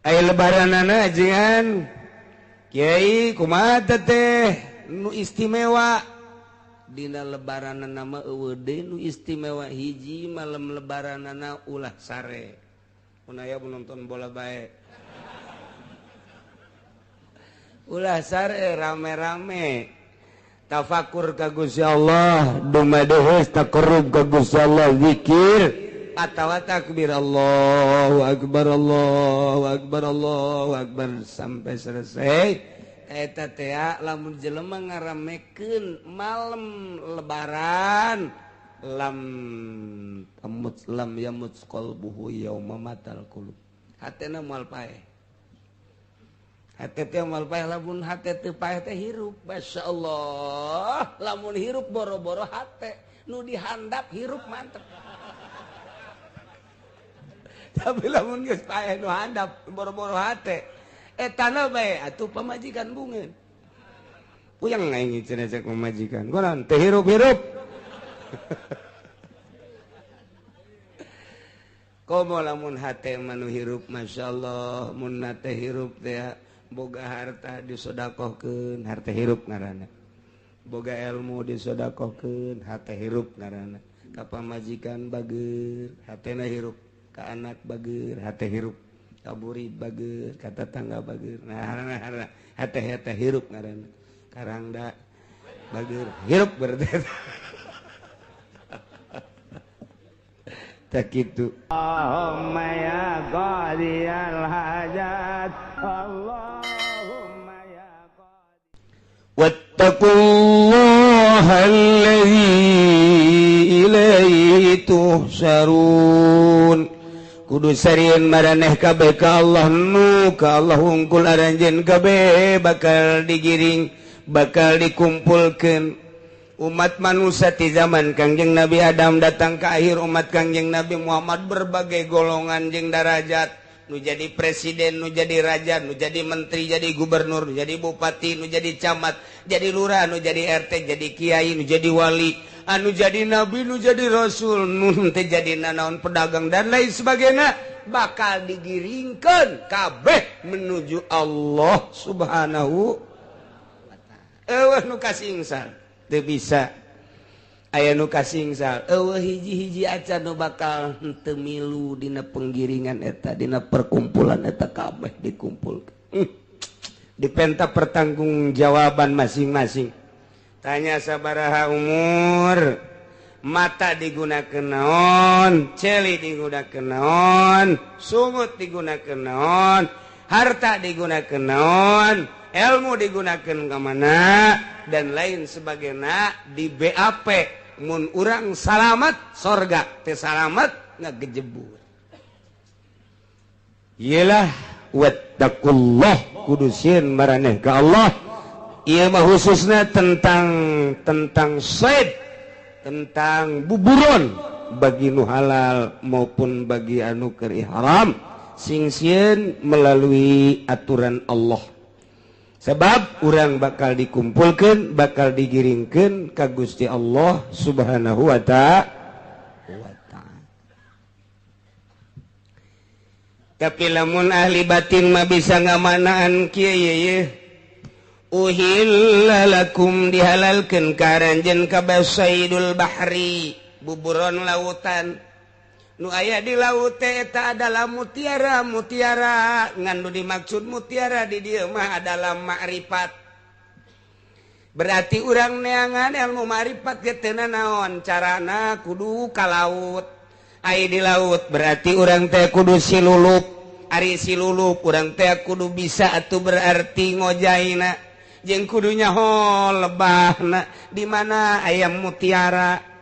Aya lebaranana ajengan Kiai kumaha teh nu istimewa dina lebaranana mah eueuh deui nu istimewa hiji malam lebaranana ulah sare. Mun aya nonton bola bae. Ulah sare rame-rame tafakur ka Gusti Allah, dumadeheus taqarrub ka Gusti Allah, zikir atawa takbir Allahu akbar Allahu akbar Allahu akbar sampai selesai. Eta teh lamun jelema ngaramekeun malam lebaran lam tamut lam yamut qalbuhu yauma matal qulub, hatena moal paeh. Hate teh moal paeh, lamun hate teu paeh teh hirup. Masyaallah, lamun hirup boro-boro hate nu dihandap hirup mantep. Tapi lamun geus paeh nu handap boro-boro hate etana bae atuh pamajikan bungeun. Puyeng aing cenah cek pamajikan. Kunaon teh hirup-hirup. Komo lamun hate mah nu hirup masyaallah, mun hate hirup teh boga harta disodakohkeun, harta hirup ngaranna. Boga ilmu disodakohkeun, hate hirup ngaranna. Ka pamajikan bager, hatena hirup. Ka anak bager, hate hirup. Ka murid bager, ka tetangga bager. Nah, hate hate hirup ngaranna. Karangda bager, hirup berarti. Tak kitu. Allahumma ya qadiyal hajat, Allahumma ya qadi. Wattaqullaha allazi ilaihi tuhsyarun. Kudu sarieun maraneh kabeh ka Allah nu ka Allah hungkul aranjeun kabeh bakal digiring, bakal dikumpulkeun. Umat manusia di zaman Kangjeng Nabi Adam datang ke akhir umat Kangjeng Nabi Muhammad berbagai golongan jeung darajat, nu jadi presiden, nu jadi raja, nu jadi menteri, jadi gubernur, nu jadi bupati, nu jadi camat, jadi lurah, nu jadi RT, jadi kiai, nu jadi wali, anu jadi nabi, nu jadi rasul, nu teu jadi nanaon pedagang dan lain sebagainya, bakal digiringkeun kabeh menuju Allah Subhanahu wa ta'ala. Eueuh nu kasingsan teu bisa aya nu kasingsal, eueuh hiji-hiji acan nu bakal henteu milu dina penggiringan eta, dina perkumpulan eta kabeh dikumpulkeun. Dipenta pertanggungjawaban masing-masing. Tanya sabaraha umur, mata digunakeun naon, celi digunakeun naon, sungut digunakeun naon, harta digunakeun naon, ilmu digunakan ke mana dan lain sebagainya di BAP. Mun urang salamat sorga, teu salamat ngagejebur. Iyalah wattaqullah, kudu sieun maraneh ka Allah. Ieu mah khususna tentang said, tentang buburon bagi nu halal maupun bagi anu keur ihram, sing sieun melalui aturan Allah. Sebab urang bakal dikumpulkan, bakal digiringkan ka Gusti Allah Subhanahu wa ta'ala. Tapi lamun ahli batin mah bisa ngamanaan kieu ye. Uhilla lakum dihalalkeun ka aranjeun kabeh saidul bahri, buburon lautan. Nu aya di laut teh eta adalah mutiara, mutiara ngan nu dimaksud mutiara di dieu mah adalah makrifat. Berarti urang neangan ilmu makrifat ge teu nanaon carana kudu ka laut. Ai di laut berarti urang teh kudu silulup. Ari silulup urang teh kudu bisa atuh berarti ngojaina jeung kudu nyaho lebahna di mana aya mutiara.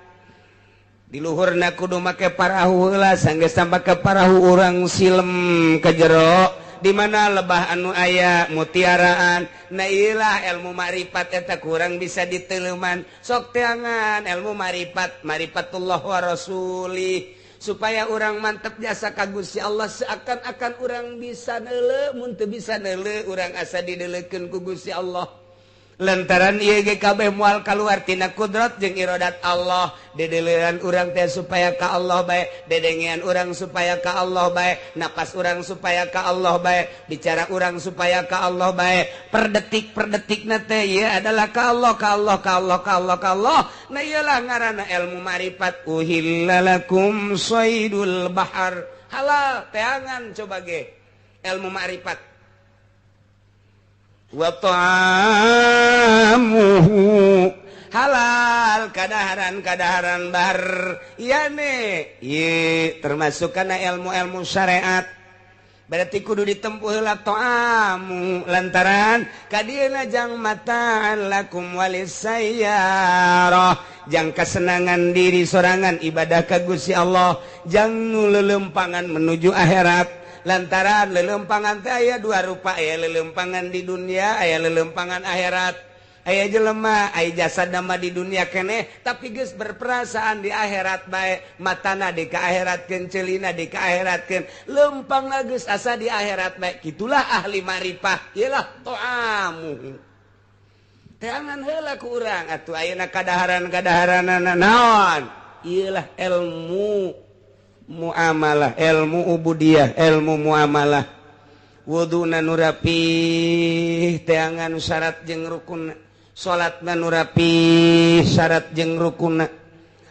Di luhurna kudu make parahu heula, sanggeus make parahu urang silem ke jero di mana lebah anu aya mutiaraan. Nah iyalah ilmu makrifat eta kurang bisa diteleuman. Sok teangan ilmu makrifat, marifatullah wa rasuli, supaya urang mantep jasa ka Gusti Allah, seakan-akan urang bisa neuleu, mun teu bisa neuleu urang asa dideulekeun ku Gusti Allah. Lantaran ieu ge kabeh moal kaluar tina kudrat jeung iradat Allah. Dedelean urang teh supaya ka Allah bae, dedengean urang supaya ka Allah bae, napas urang supaya ka Allah bae, bicara urang supaya ka Allah bae. Per detik per detikna teh ieu adalah ka Allah, ka Allah, ka Allah, ka Allah, ka Allah. Nah ieulah ngaranna ilmu ma'rifat. Uhilla lakum saydul bahar, halal teangan coba ge ilmu ma'rifat. Wa ta'amuhu halal kadaharan-kadaharan bar yane ye termasuk kana ilmu-ilmu syariat. Berarti kudu ditempuh heula ta'amu lantaran kadieuna jang mataan lakum walisayyarah, jang kesenangan diri sorangan ibadah ka Gusti Allah, jang nu lelempangan menuju akhirat. Lantaran lelempangan teh aya dua rupa, aya lelempangan di dunia, aya lelempangan akhirat. Aya jelema, aya jasad nama di dunia keneh tapi geus berperasaan di akhirat bae, matana di ka akhiratkeun, ceulina di ka akhiratkeun, lempangna geus asa di akhirat bae. Kitulah ahli marifah, ieulah to'amu. Teangan heula ku urang atuh ayeuna kadaharan-kadaharanana naon? Ieulah ilmu muamalah, ilmu ubudiyah, ilmu muamalah. Wuduna nu rapih teangan syarat jeung rukun, salatna nu rapih syarat jeung rukunna,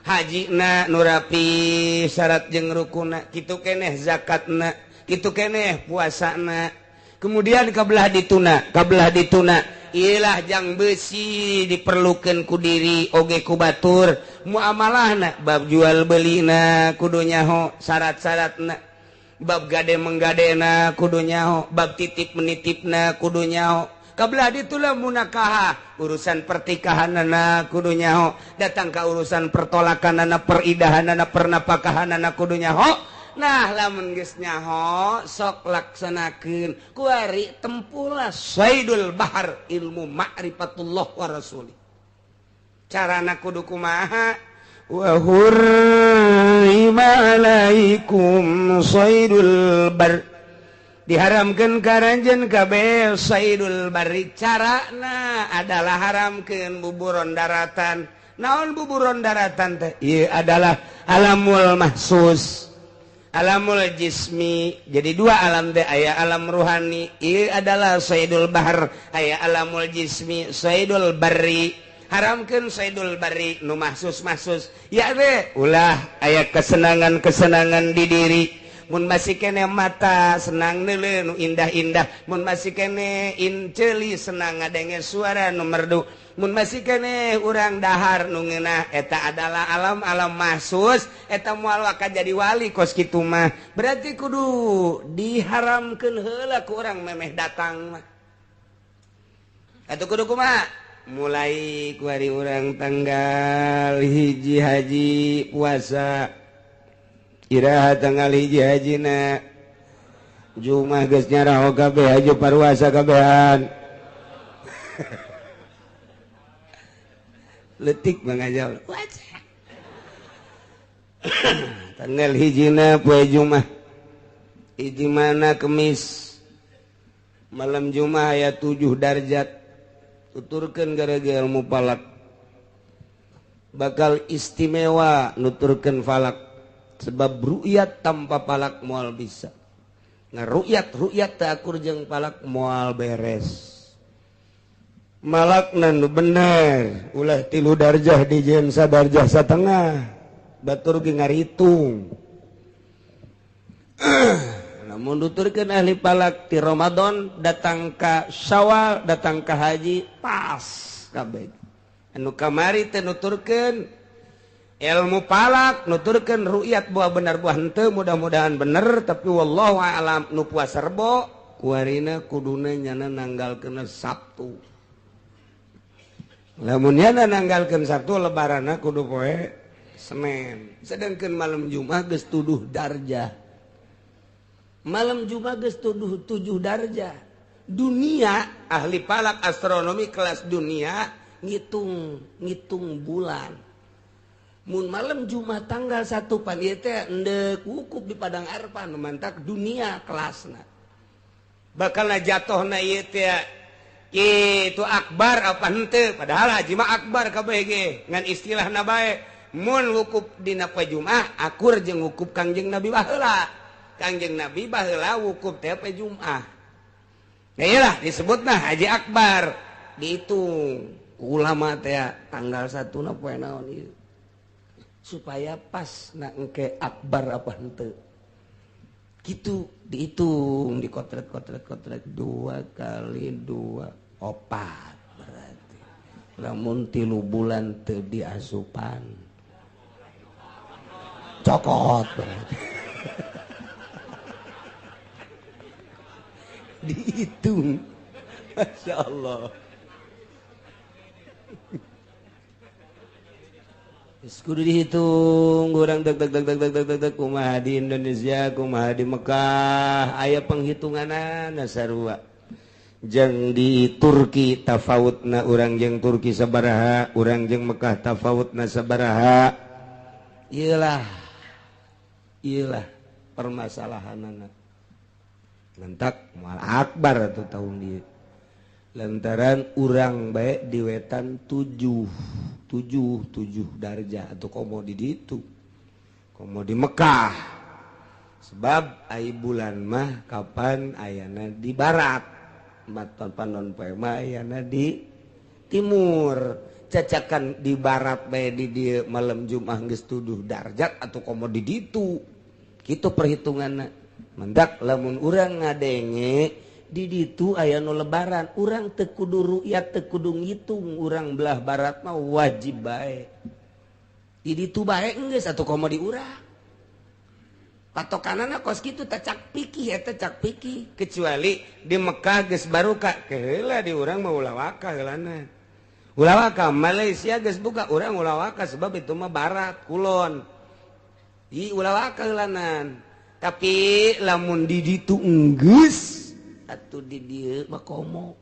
hajina nu rapih syarat jeung rukunna, kitu keneh zakatna, kitu keneh puasana. Kemudian kabelah dituna, kabelah dituna ilah jang besi diperlukan ku diri oge ku batur. Muamalahna bab jual belina kudu nyaho syarat-syaratna, bab gade menggadena kudu nyaho, bab titip menitipna kudu nyaho. Kabelah ditulah munakaha urusan pertikahanana kudu nyaho, datang ka urusan pertolakanana, peridahanana, pernapakahanana kudu nyaho. Nah lamun geus nyaho sok laksanakeun kuari tempulah saidul bahar ilmu ma'rifatullah wa rasuli. Carana kudu kumaha? Wa hurrima alaikum saidul bar, diharamkeun ka aranjeun kabeh saidul bari. Carana adalah haramkeun buburon daratan. Naon buburon daratan teh? Ieu adalah alamul mahsus, alamul jismi. Jadi dua alam teh, aya alam ruhani ieu adalah saidul bahar, aya alamul jismi saidul barri. Haramkeun saidul barri nu mahsus-mahsus ya teh ulah aya kesenangan-kesenangan di diri. Mun masih kene mata senang neuleuh nu indah-indah, mun masih kene inceuli senang ngadenge suara nu merdu, mun masih kene urang dahar nu ngeunah, eta adalah alam-alam mahsus. Eta moal waka jadi wali kos kitu mah. Berarti kudu diharamkeun heula ku urang memeh datang mah. Atuh kudu kumaha? Mulai ku hari urang tanggal 1 haji puasa, iraha tanggal 1 hajina Jumat geus nyaraho kabeh haji paruasa kabehan. Letik mangajal. Tanggal 1 poe Jumat. Hiji mana Kemis. Malam Jumat aya 7 darjat. Tuturkeun gara-gara ilmu falak. Bakal istimewa nuturkeun falak. Sebab ru'yat tanpa falak moal bisa. Nah ru'yat teu akur jeung falak moal beres. Malakna nu bener ulah 3 darjah di jeung sadarjah satengah, batur ge ngaritung. Namun nuturkeun ahli falak ti Ramadan datang ka Syawal datang ka haji pas kabeh. Anu kamari teh nuturkeun ilmu falak, nuturkeun ru'yat buah bener buah henteu, mudah-mudahan bener tapi wallahu a'lam. Nu puasa Rebo kuarina kuduna nyana nanggalkeun Sabtu. Lamun nyana nanggalkeun Sabtu lebaranna kudu poe Senin. Sedangkan malam Jumat geus tuduh darjah. Malam Jumat geus tuduh 7 darjah. Dunia ahli falak astronomi kelas dunia ngitung bulan. Mun malam Jumat tanggal 1 pan ieu teh endek wukuf di Padang Arfah nu mantak dunia kelasna. Bakalna jatohna ieu teh Itu akbar apa henteu, padahal haji mah akbar kabeh ge ngan istilahna bae. Mun wukuf dina poe Jumat akur jeung wukuf Kangjeng Nabi baheula. Kangjeng Nabi baheula wukuf teh poe Jumat. Ya iyalah disebutna haji akbar. Dihitung ku ulama teh tanggal 1 na poe naon ieu supaya pas na engke akbar apa henteu. Gitu dihitung dikotret-kotret-kotret 2 kali 2 4 berarti lamun 3 bulan teu diasupan cokot berarti. Dihitung, Masya Allah. Kudu dihitung urang deg deg deg deg deg deg deg kumaha di Indonesia kumaha di Mekah aya penghitunganana sarua. Jeung di Turki tafawutna urang jeung Turki sabaraha, urang jeung Mekah tafawutna sabaraha. Iyalah, iyalah permasalahanana. Lentak moal akbar atuh tahun dieu. Lantaran urang bae di wetan 7 darjah atau komo di ditu, komo di Mekah. Sebab ai bulan mah kapan ayana di barat, maton panon poe mah ayana di timur. Cacakan di barat bae di dieu malam Jumat geus 7 darjat atau komo di ditu. Kitu perhitunganna. Mendak lamun urang ngadenge di ditu aya nu lebaran, urang teu kudu ru'yat teu kudu ngitung, urang belah barat mah wajib bae. Di ditu bae geus atuh komo di urang. Patokanana kos kitu teh cak pikih eta cak pikih, kecuali di Mekah geus baruka keheula di urang mah ulah waka heulana. Ulah waka Malaysia geus buka urang ulah waka sebab itu mah barat kulon. Ih ulah waka heulanan. Tapi lamun di ditu enggeus atuh di dieu mah komo.